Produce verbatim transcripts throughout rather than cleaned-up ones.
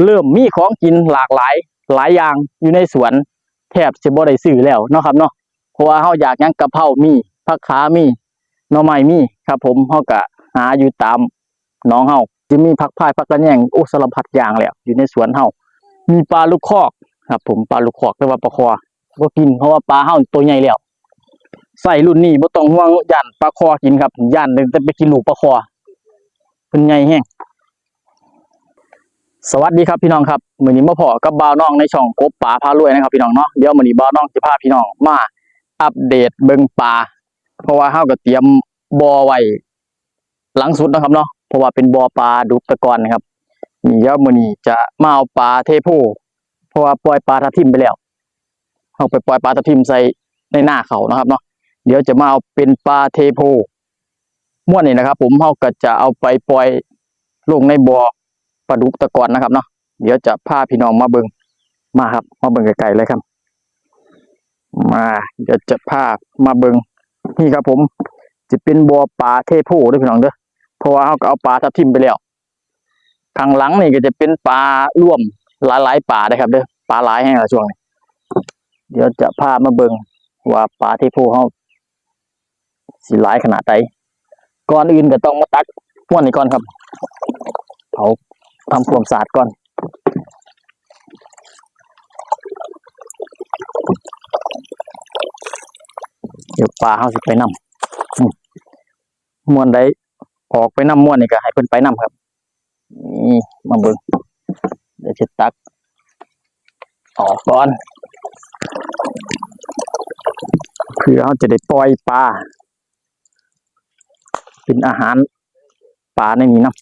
เริ่มมีของกินหลากหลาย หลายอย่างอยู่ในสวน แทบสิบ่ได้ซื้อแล้วเนาะครับเนาะ เพราะว่าเฮาอยากหยัง กะเพรามี ผักขามี หน่อไม้มีครับผม เฮากะหาอยู่ตามหนองเฮา จะมีผักพาย ผักกะแยง โอ้ สารพัดอย่างแล้ว อยู่ในสวนเฮา มีปลาลูกคอกครับผม ปลาลูกคอก แต่ว่าปลาคอบ่กิน เพราะว่าปลาเฮาตัวใหญ่แล้ว ไซรุ่นนี้บ่ต้องห่วง ย้านปลาคอกินครับ ย้านตั้งแต่ไปกินลูกปลาคอ เพิ่นใหญ่แฮง สวัสดีครับพี่น้องครับ มื้อนี้มาพ้อกับบ่าวน้องในช่องกบป๋าพารวยนะครับพี่น้องเนาะ เดี๋ยวมื้อนี้บ่าวน้องสิพาพี่น้องมาอัปเดตเบิ่งปลา เพราะว่าเฮาก็เตรียมบ่อไว้หลังสุดนะครับเนาะ เพราะว่าเป็นบ่อปลาดุกตะกอนนะครับ นี่ เดี๋ยวมื้อนี้จะมาเอาปลาเทโพ เพราะว่าปล่อยปลาทับทิมไปแล้ว เฮาไปปล่อยปลาทับทิมใส่ในนาเขานะครับเนาะ เดี๋ยวจะมาเอาเป็นปลาเทโพ ม่วนนี่นะครับผม เฮาก็จะเอาไปปล่อยลงในบ่อปลาดุกตะกอนนะครับเนาะ เดี๋ยวจะพาพี่น้องมาเบิ่ง มาครับ มาเบิ่งไกลๆเลยครับ มา เดี๋ยวจะพามาเบิ่ง นี่ครับผม จะเป็นบ่อปลาเทโพเด้อพี่น้องเด้อ เพราะว่าเฮาก็เอาปลาทับทิมไปแล้ว ข้างหลังนี่ก็จะเป็นปลารวม หลายๆปลาเด้อครับเด้อ ปลาหลายแฮงละช่วงนี้ เดี๋ยวจะพามาเบิ่งว่าปลาเทโพเฮาสิหลายขนาดใด ก่อนอื่นก็ต้องมาตักม่วนนี่ก่อนครับ เผาทำความสะอาดก่อน เดี๋ยวปลาเฮาสิไปนำ อืม ม่วนใดออกไปนำม่วนนี่ก็ให้เพิ่นไปนำครับ นี่ มาเบิ่ง เดี๋ยวจะตักออกก่อน เพื่อเฮาจะได้ปล่อยปลา เป็นอาหารปลาในนี้เนาะ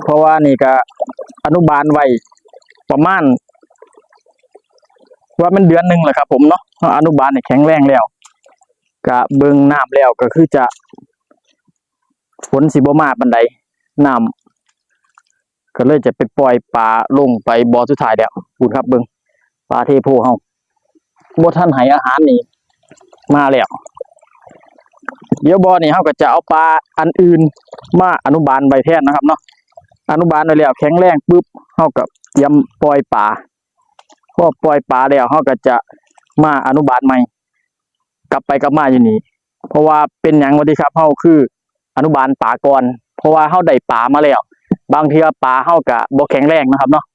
เพราะว่านี่ก็อนุบาลไว้ประมาณ ว่ามันเดือนหนึ่งแหละครับผมเนาะ เฮาอนุบาลให้แข็งแรงแล้ว ก็เบิ่งน้ำแล้วก็คือจะ ฝนสิบ่มาปานใด น้ำ ก็เลยจะไปปล่อยปลาลงไปบ่อสุดท้ายแล้ว พู้นครับ เบิ่ง ปลาเทโพเฮา บ่ทันให้อาหารนี่ มาแล้ว เดี๋ยวบ่อนี่เฮาก็จะเอาปลาอันอื่นมาอนุบาลไว้แทนนะครับเนาะ อนุบาลไว้แล้วแข็งแรงปุ๊บ เฮาก็เตรียมปล่อยปลา พอปล่อยปลาแล้ว เฮาก็จะมาอนุบาลใหม่ กลับไปกลับมาอยู่นี่ เพราะว่าเป็นหยังว่าติครับ เฮาคืออนุบาลปลาก่อน เพราะว่าเฮาได้ปลามาแล้ว บางเทื่อปลาเฮาก็บ่แข็งแรงนะครับเนาะ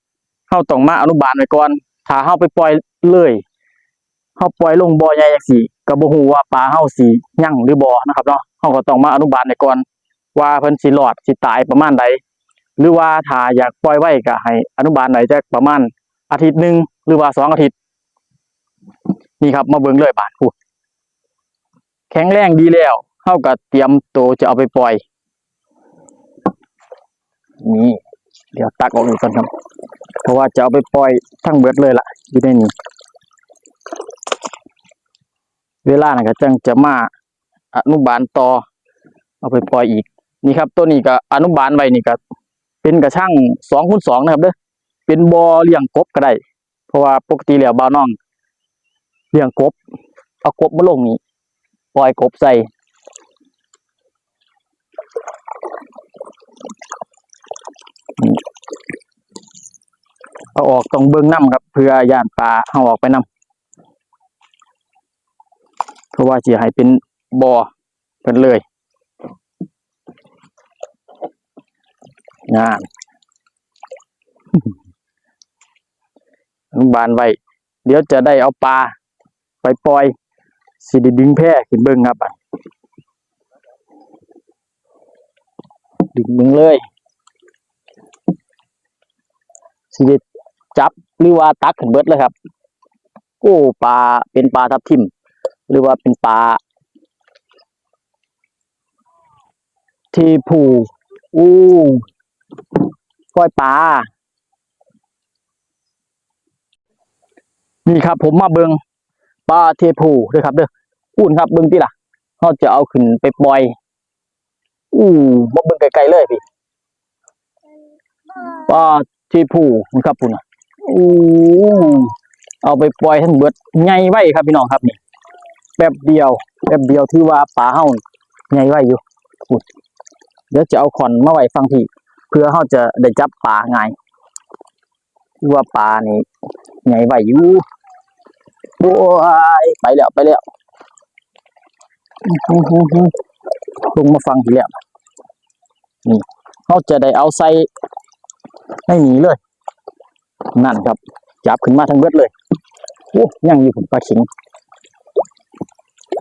เฮาต้องมาอนุบาลไว้ก่อน ถ้าเฮาไปปล่อยเลย เฮาปล่อยลงบ่อใหญ่จั่งซี้ ก็บ่ฮู้ว่าปลาเฮาสิยังหรือบ่นะครับเนาะ เฮาก็ต้องมาอนุบาลไว้ก่อน ว่าเพิ่นสิรอดสิตายประมาณใด หรือว่าถ้าอยากปล่อยไวก็ให้อนุบาลไว้จักประมาณอาทิตย์หนึ่ง หรือว่าสองอาทิตย์ นี่ครับ มาเบิ่งเลยบาด พู้น แข็งแรงดีแล้ว เฮาก็เตรียมโตจะเอาไปปล่อย นี่ เดี๋ยวตักออกอีกก่อนครับ เพราะว่าจะเอาไปปล่อยทั้งเบิดเลยล่ะ อยู่ในนี้ เวลานั้นก็จั่งจะมาอนุบาลต่อ เอาไปปล่อยอีก นี่ครับ ตัวนี้ก็อนุบาลไว้นี่ก็เป็นกระชังสองคูณสองนะครับเด้อ เป็นบ่อเลี้ยงกบก็ได้ เพราะว่าปกติแล้วบ่าวน้องเลี้ยงกบ เอากบมาลงนี่ ปล่อยกบใส่ นี่ เอาออกต้องเบิ่งนำครับ เพื่อย้านปลาเฮาออกไปนำ เพราะว่าสิให้เป็นบ่อเพิ่นเลย งาน บานไว้ เดี๋ยวจะได้เอาปลาไปปล่อย สิได้ดึงแพขึ้นเบิ่งครับ ดึงเบิ่งเลย สิได้จับหรือว่าตักขึ้นเบิดเลยครับ โอ้ ปลา เป็นปลาทับทิม หรือว่าเป็นปลา เทโพ อู้ ปล่อยปลา นี่ครับ ผมมาเบิ่งปลาเทโพเด้อครับเด้อ พู้นครับ เบิ่งติล่ะ เฮาจะเอาขึ้นไปปล่อย อู้ มาเบิ่งไกลๆเลยพี่ ปลาเทโพนะครับ พู้นน่ะ อู้ เอาไปปล่อยทั้งเบิด ใหญ่ไวครับพี่น้องครับนี่ แป๊บเดียว แป๊บเดียวถือว่าปลาเฮาใหญ่ไวอยู่ พู้น เดี๋ยวจะเอาขอนมาไว้ฟังพี่ เพื่อเฮาจะได้จับปลาง่าย คือว่าปลานี่ใหญ่ไวอยู่ โอ้ย ไปแล้ว ไปแล้ว ลงมาฟังพี่แล้ว นี่ เฮาจะได้เอาใส่ในนี่เลย นั่นครับ จับขึ้นมาทั้งเบิดเลย โอ้ ยังอยู่ ปลาเข็ง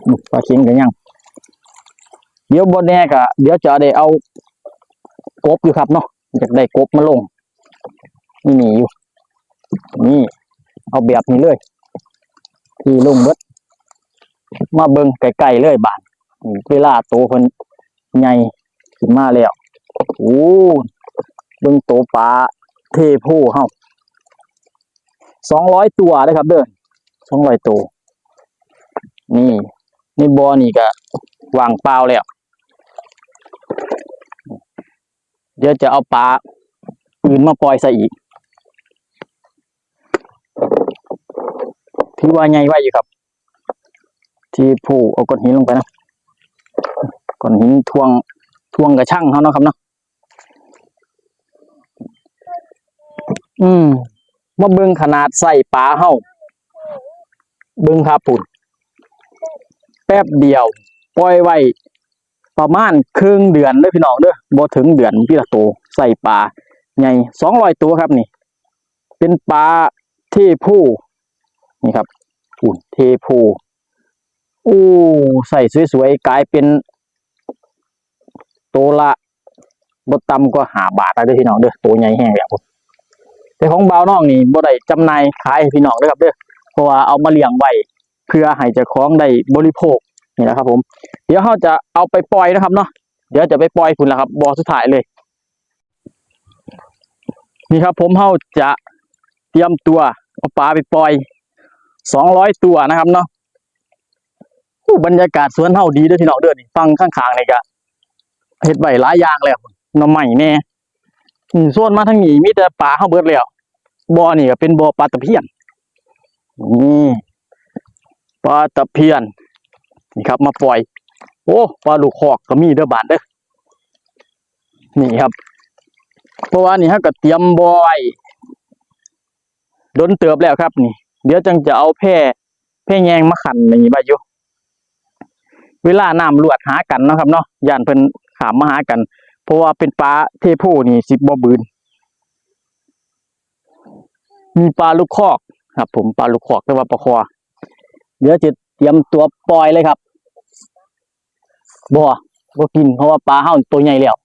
อืม ปลาเข็งก็ยัง เดี๋ยวบ่แน่ก็ เดี๋ยวจะได้เอากบอยู่ครับเนาะ อยากได้กบมาลง นี่ นี่อยู่ นี่ เอาแบบนี้เลย ที่ลงเบิด มาเบิ่งใกล้ๆเลยบาดนี้ เวลาโตเพิ่นใหญ่ขึ้นมาแล้ว โอ้ เบิ่งโตปลาเทโพเฮา สองร้อยตัวนะครับเด้อ สองร้อยตัว นี่ ในบ่อนี่ก็ว่างเปล่าแล้ว เดี๋ยวจะเอาปลาอื่นมาปล่อยใส่อีก ถือว่าใหญ่ไวอยู่ครับ ที่ผู้เอาก้อนหินลงไปนะ ก้อนหินถ่วง ถ่วงกระชังเขาเนาะครับเนาะ อืม มาเบิ่งขนาดไซส์ปลาเฮา เบิ่งครับพุ้น แป๊บเดียว ปล่อยไว้ประมาณครึ่งเดือนเด้อพี่น้องเด้อ บ่ถึงเดือนพี่ละโต ไซส์ปลาใหญ่ สองร้อยตัวครับนี่ เป็นปลาเทโพ นี่ครับ พุ้น เทโพ โอ้ ไซส์สวยๆ กลายเป็น โตละบ่ต่ำกว่าห้าบาทแล้วเด้อพี่น้องเด้อ โตใหญ่แฮงแล้ว แต่ของบ่าวน้องนี่บ่ได้จำหน่ายขายให้พี่น้องเด้อครับเด้อ เพราะว่าเอามาเลี้ยงไว้ เพื่อให้เจ้าของได้บริโภค นี่แหละครับผม เดี๋ยวเฮาจะเอาไปปล่อยนะครับเนาะ เดี๋ยวจะไปปล่อยพุ้นล่ะครับ บ่อสุดท้ายเลย นี่ครับผม เฮาจะเตรียมตัวเอาปลาไปปล่อย สองร้อยตัวนะครับเนาะ โอ้ บรรยากาศสวนเฮาดีเด้อพี่น้องเด้อ นี่ ฝั่งข้างๆนี่ก็เฮ็ดไว้หลายอย่างแล้ว หน่อไม้แน่ อืม โซนมาทางนี้มีแต่ปลาเฮาเบิดแล้ว บ่อนี่ก็เป็นบ่อปลาตะเพียน นี่ ปลาตะเพียน นี่ครับ มาปล่อย โอ้ ปลาลูกคอกก็มีเด้อบาดเด้อ นี่ครับ เพราะว่านี่เฮาก็เตรียมบ่อไว้ โดนเติบแล้วครับนี่ เดี๋ยวจั่งจะเอาแพ แพแยงมาขันนี่ไว้อยู่ เวลาน้ำลวดหากันเนาะครับเนาะ ย้านเพิ่นข้ามมาหากัน เพราะว่าเป็นปลาเทโพนี่สิบ่บืน มีปลาลูกคอกครับผม ปลาลูกคอก แต่ว่าปลาคอ เดี๋ยวจะเตรียมตัวปล่อยเลยครับ บ่ บ่กิน เพราะว่าปลาเฮาตัวใหญ่แล้ว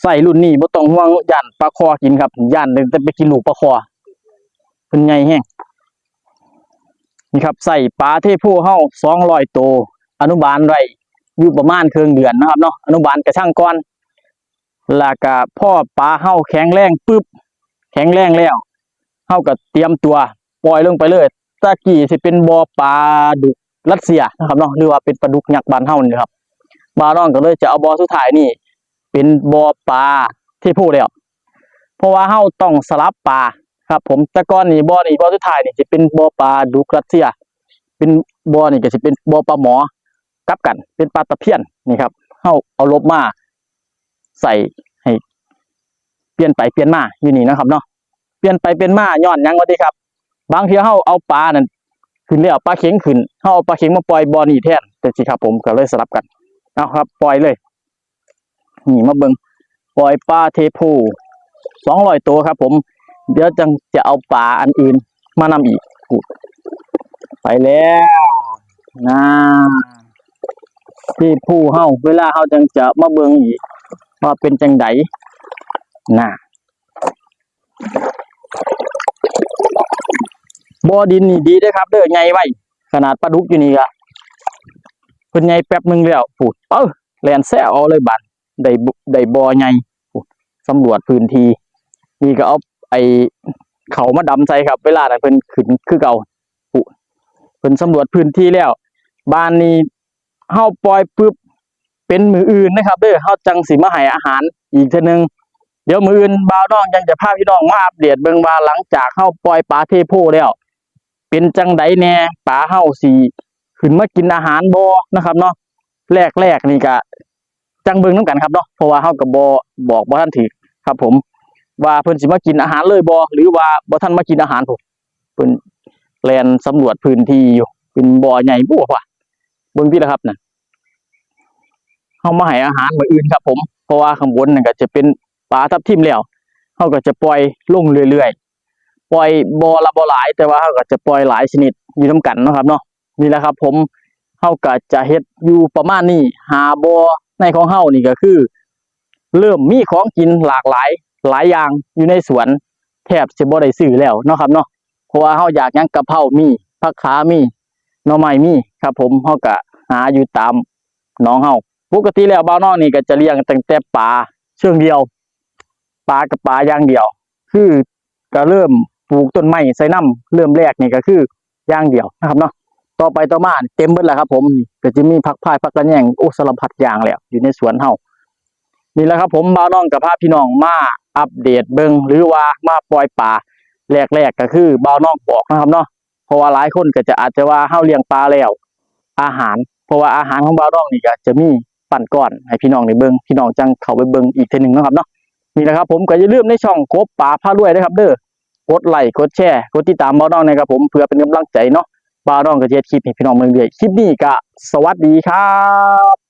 ไซส์รุ่นนี้บ่ต้องห่วง ย้านปลาคอกินครับ ย้านแต่ไปกินลูกปลาคอ เพิ่นใหญ่แฮง นี่ครับ ไซส์ปลาเทโพเฮา สองร้อยโต อนุบาลไว้อยู่ประมาณครึ่งเดือนนะครับเนาะ อนุบาลกระชังก่อน แล้วก็พอปลาเฮาแข็งแรงปึ๊บ แข็งแรงแล้ว เฮาก็เตรียมตัวปล่อยลงไปเลย ตะกี้สิเป็นบ่อปลาดุกรัสเซียนะครับเนาะ หรือว่าเป็นปลาดุกยักษ์บ้านเฮานี่ครับ บ่าวน้องก็เลยจะเอาบ่อสุดท้ายนี่ เป็นบ่อปลาเทโพแล้ว เพราะว่าเฮาต้องสลับปลาครับผม แต่ก่อนนี่บ่อนี่ บ่อสุดท้ายนี่สิเป็นบ่อปลาดุกรัสเซีย เป็นบ่อนี่ก็สิเป็นบ่อปลาหมอ กลับกัน เป็นปลาตะเพียนนี่ครับ เฮาเอาหลบมาใส่ให้เปลี่ยนไปเปลี่ยนมาอยู่นี่นะครับเนาะ เปลี่ยนไปเปลี่ยนมาย้อนหยังวะติครับ บางเทื่อเฮาเอาปลานั่นขึ้นแล้ว ปลาเข็งขึ้น เฮาเอาปลาเข็งมาปล่อยบ่อนี่แทนจั่งซี้ครับผม ก็เลยสลับกัน เอาครับ ปล่อยเลย นี่มาเบิ่ง ปล่อยปลาเทโพ สองร้อยโตครับผม เดี๋ยวจั่งจะเอาปลาอันอื่นมานำอีก ไปแล้วนะ เทโพเฮา เวลาเฮาจั่งจะมาเบิ่งอีก ว่าเป็นจั่งใดนะ บ่อดินนี่ดีเด้อครับเด้อ ใหญ่ไว ขนาดปลาดุกอยู่นี่ก็ เพิ่นใหญ่แป๊บหนึ่งแล้ว พูด เอ้อ แล่นแซวเอาเลยบาด ได้บ่ ได้บ่อใหญ่ พูด สำรวจพื้นที่ นี่ก็เอาไอ้เข่ามาดำใส่ครับ เวลานั้นเพิ่นขึ้นคือเก่า พูด เพิ่นสำรวจพื้นที่แล้ว บาดนี้ เฮาปล่อยปึ๊บ เป็นมื้ออื่นนะครับเด้อ เฮาจั่งสิมาให้อาหารอีกเทื่อนึง เดี๋ยวมื้ออื่นบ่าวน้องจั่งจะพาพี่น้องมาอัปเดตเบิ่งว่า หลังจากเฮาปล่อยปลาเทโพแล้ว เป็นจั่งใดแน่ ปลาเฮาสิขึ้นมากินอาหารบ่นะครับเนาะ แรกๆนี่ก็ จั่งเบิ่งนำกันครับเนาะ เพราะว่าเฮาก็บ่ บอกบ่ทันถืกครับผม ว่าเพิ่นสิมากินอาหารเลยบ่ หรือว่าบ่ทันมากินอาหารพุ้น เพิ่นแล่นสำรวจพื้นที่อยู่ เป็นบ่อใหญ่บั้วว่ะ เบิ่งติล่ะครับน่ะ เฮามาให้อาหารมื้ออื่นครับผม เพราะว่าข้างบนนั่นก็จะเป็นปลาทับทิมแล้ว เฮาก็จะปล่อยลงเรื่อยๆ ปล่อยบ่อละบ่หลาย แต่ว่าเฮาก็จะปล่อยหลายชนิดอยู่นำกันเนาะครับเนาะ นี่แหละครับผม เฮาก็จะเฮ็ดอยู่ประมาณนี้ ห้าบ่อในของเฮานี่ก็คือ เริ่มมีของกินหลากหลาย หลายอย่างอยู่ในสวน แทบสิบ่ได้ซื้อแล้วเนาะครับเนาะ เพราะว่าเฮาอยากหยัง กะเพรามี ผักขามี หน่อไม้มีครับผม เฮาก็หาอยู่ตามหนองเฮา ปกติแล้วบ่าวน้องนี่ก็จะเลี้ยงตั้งแต่ปลาเชิงเดียว ปลากับปลาอย่างเดียว คือก็เริ่มปลูกต้นไม้ใส่นำ เริ่มแรกนี่ก็คืออย่างเดียวนะครับเนาะ ต่อไปต่อมาเต็มเบิดแล้วครับผม ก็จะมีผักพาย ผักกะแยง โอ้ สารพัดอย่างแล้วอยู่ในสวนเฮา นี่แหละครับผม บ่าวน้องก็พาพี่น้องมาอัปเดตเบิ่ง หรือว่ามาปล่อยปลา แรกๆก็คือบ่าวน้องบอกนะครับเนาะ เพราะว่าหลายคนก็จะอาจจะว่าเฮาเลี้ยงปลาแล้ว อาหาร เพราะว่าอาหารของบ่าวน้องนี่ก็จะมีปั้นก้อนให้พี่น้องได้เบิ่ง พี่น้องจั่งเข้าไปเบิ่งอีกเทื่อหนึ่งเนาะครับเนาะ นี่แหละครับผม ก็อย่าลืมในช่องกบป๋าพารวยนะครับเด้อ กดไลค์ กดแชร์ กดติดตามบ่าวน้องนะครับผม เพื่อเป็นกำลังใจเนาะ บ่าวน้องก็จะเฮ็ดคลิปให้พี่น้องเบิ่งเรื่อย คลิปนี้ก็สวัสดีครับ